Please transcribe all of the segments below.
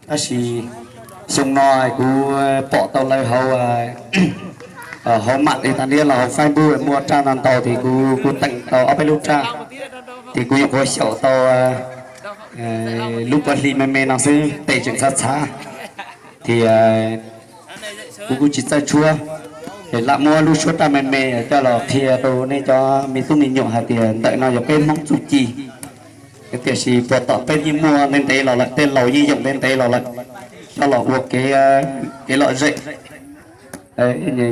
Tab sis xyoo no kuv pom tau lawv hauv, hauv mam li tas niab los hauv Facebook muaj raj no ntau ces kuv kuj teem tau ob peb lub raj, ces kuv nyuam qhuav xyaum tau lub puav hli me me no xwb, tes tseem txhav txhav, ces kuv kuj tsis txawj tshuab. Ces lam muab lub suab raj me me coj los qhia rau nej cov me tub me nyuam hais tias ntawm no yog peb Hmoob txuj ci. Tiam sis puas tom peb yeej muaj ntev ntev los lawm, tej laus yeej yoom ntev ntev los lawm, coj los ua kev, kev lom zem.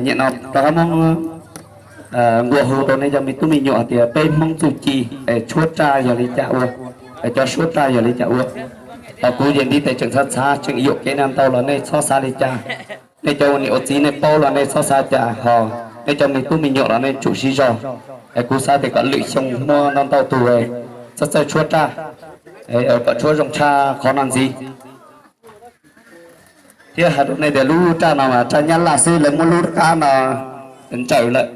Nim no rov qab muab nqua hu rau nej cov me tub me nyuam tias peb Hmoob txuj ci es tshuab raj yog li cas ua, es cov suab raj yog li cas ua. Ho kuv ces ntiv tes tseem txhav txhav tseem yuam kev no ntau los nej txhob xav li cas. Nej cov ua niam ua txiv nej paub los nej txhob xav cas, ho nej cov me tub me nyuam los nej tsum siv zog. Es kuv xav tias kom lwm xyoo muaj ntau ntau tus txawj txawj tshuab raj, kom tshuab zoo tshaj qhov no ntxiv. Thiab hais rau nej tias lub raj no mas raj Nyab Laj xwb, lawv muab lub qab no ntsawm lawm,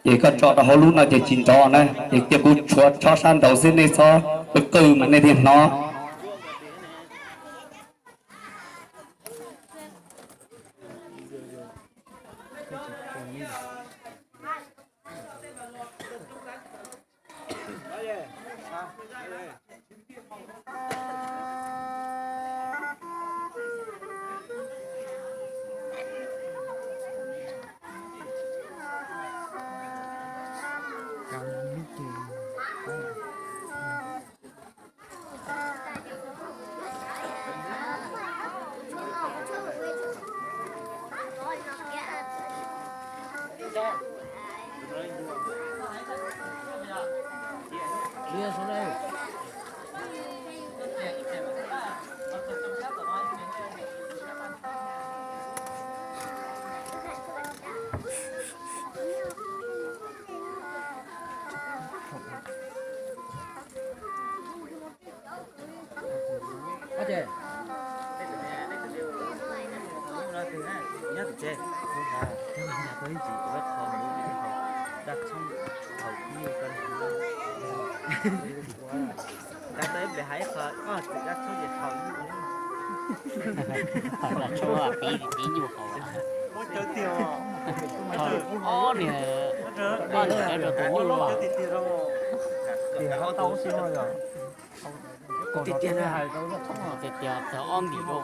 ces koj tso rau hauv lub no ces tsis nrov na. Ces cia kuv tshuab tshob sab nraud xwb, nej txhob qw qw mas nej thiaj hnov. Ob niag, ob niag cov rau tus nyuj los. Tiag tiag, ob ntim rau.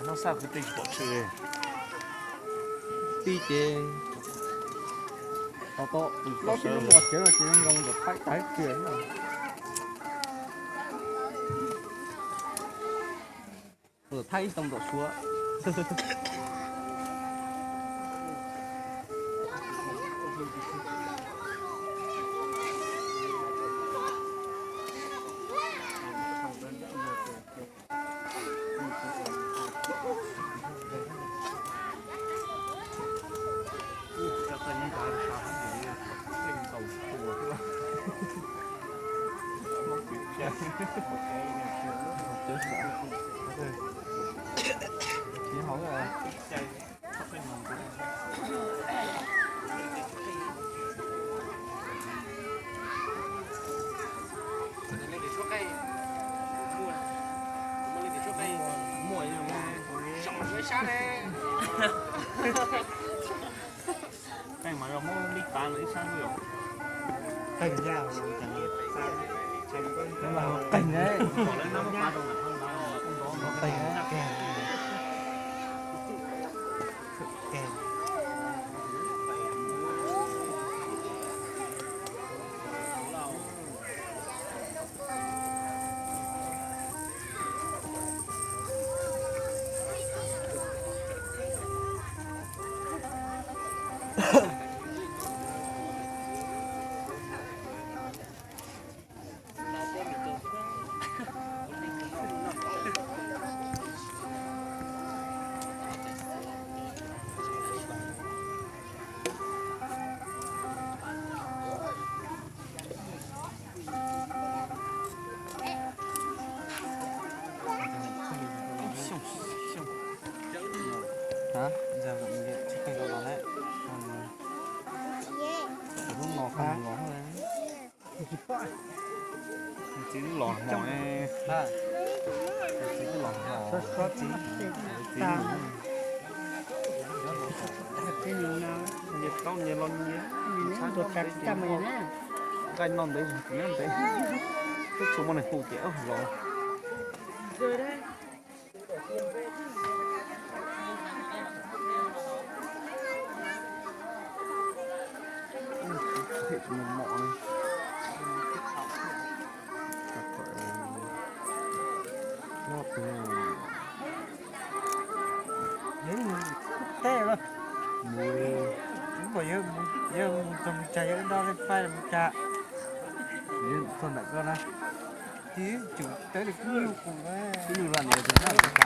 Noj sab kwv tij pom tshwm li. Tij ces tau tau los tsis muaj cawv ces zoo nkaus ntawm Thaib tag kiag. Thaib ib tau ntaum suav. Tej mas zoo muab lib pav no ib sab yom. Qeeg, qeeg, qeeg. Txiv los hmo, txiv los hmo, txiv, nyias taub nyias lo nyias, nqaij noj ntev, nyob ntev, twb tsis muaj neeg hu ces los. Yog mus txog mus cas yog do li fai mus cas, yog txog ntawm ko na, ib tsum tawm li kub nyuj qus, kub nyuj los ntawd tus noj tus xav.